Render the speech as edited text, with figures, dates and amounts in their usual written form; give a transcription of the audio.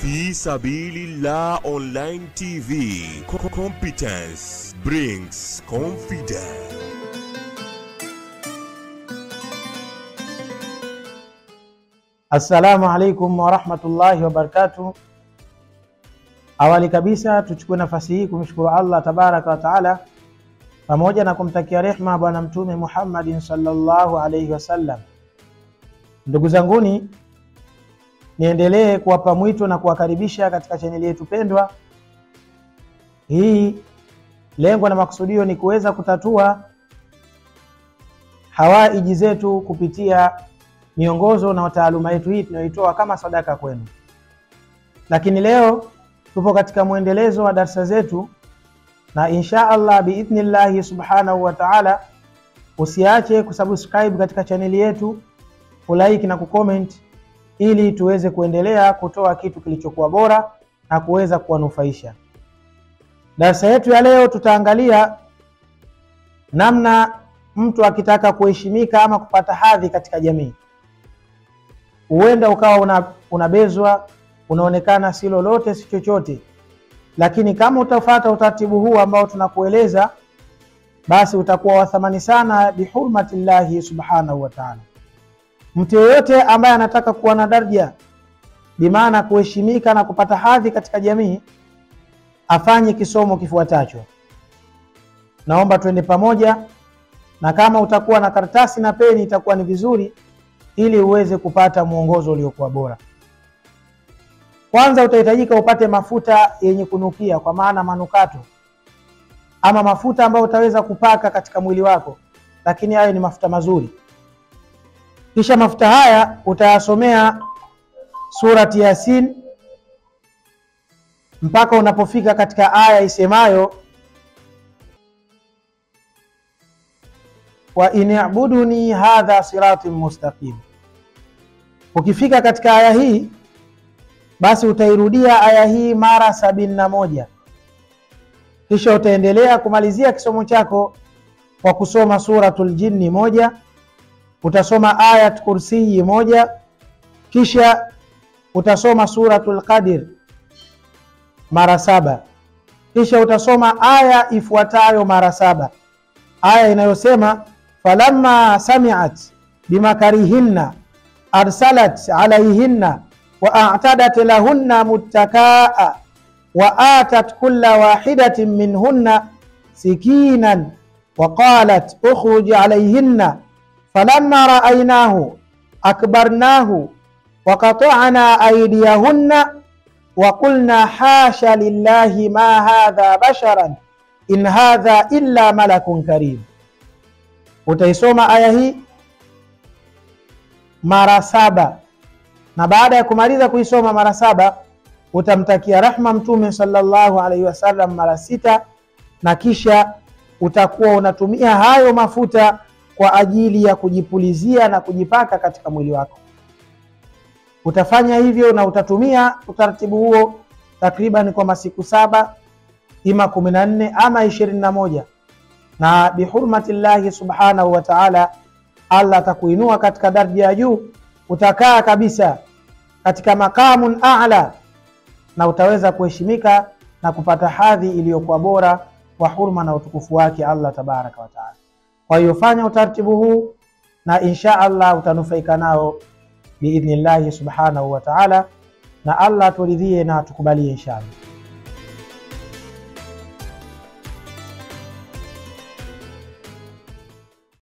Fi Sabilillah Online TV. Competence brings confidence. Assalamu alaikum wa rahmatullahi wa barakatuh. Awali kabisa tuchukue nafasi hii kumshukuru Allah tabaraka wa taala pamoja na kumtakia rehma Bwana Mtume Muhammadin sallallahu alayhi wasallam. Ndugu zanguni, niendelee kuwapa mwito na kuwakaribisha katika chaneli yetu pendwa hii. Lengo na makusudio ni kuweza kutatua hawaiji zetu kupitia miongozo na taaluma yetu hii tunayoitoa kama sadaka kwenu. Lakini leo tupo katika muendelezo wa darasa zetu, na insha Allah biidhnillahi subhanahu wa ta'ala, usiache kusubscribe katika chaneli yetu, kulike na kucomment ili tuweze kuendelea kutoa kitu kilichokuwa bora na kuweza kuwanufaisha. Darasa yetu ya leo tutaangalia namna mtu akitaka kuheshimika ama kupata hadhi katika jamii. Huenda ukawa unabezwa, unaonekana si lolote si chochote, lakini kama utafuata utaratibu huu ambao tunakueleza, basi utakuwa wa thamani sana bihurmatillahi subhanahu wa ta'ala. Mtu yeyote ambaye anataka kuwa na daraja, bimaana kuheshimika na kupata hadhi katika jamii, afanye kisomo kifuatacho. Naomba tuende pamoja, na kama utakuwa na karatasi na peni itakuwa ni vizuri ili uweze kupata mwongozo uliokuwa bora. Kwanza utahitajika upate mafuta yenye kunukia, kwa maana manukato, ama mafuta ambayo utaweza kupaka katika mwili wako, lakini hayo ni mafuta mazuri. Kisha mafuta haya utayasomea surati Yasin mpaka unapofika katika aya isemayo wa in'buduni hadha siratin mustaqim. Ukifika katika aya hii, basi utairudia aya hii mara 71. Kisha utaendelea kumalizia kisomo chako kwa kusoma suratul Jinni 1, utasoma ayat kursiyi 1, kisha utasoma suratul Qadir mara 7, kisha utasoma aya ifuatayo mara 7, aya inayosema falamma sami'at bimakarihinna arsalat alayhinna wa a'tadat lahunna muttakaa wa atat kulla wahidatin minhunna sikinan wa qalat ukhruj alayhinna falamma ra'aynahu akbarnahu wa qata'na aydiyahunna wa qulna hasha lillahi ma hadha basharan in hadha illa malakun karim. Utaisoma aya hii mara 7, na baada ya kumaliza kuisoma mara 7 utamtakia rahma Mtume sallallahu alaihi wasallam mara 6, na kisha utakuwa unatumia hayo mafuta kwa ajili ya kujipulizia na kujipaka katika mwili wako. Utafanya hivyo na utatumia utaratibu huo takriban kwa masiku 7, ima 14 ama 21, na bihurmatillahi subhanahu wa ta'ala, Allah atakuinua katika daraja ya juu. Utakaa kabisa katika makamun a'la na utaweza kuheshimika na kupata hadhi iliyokuwa bora kwa hurma na utukufu wake Allah tabaraka wa taala. Kwa hiyo fanya utaratibu huu na insha Allah utanufaika nao biidhnillahi subhanahu wa ta'ala, na Allah turidhie na tukubalie insha Allah.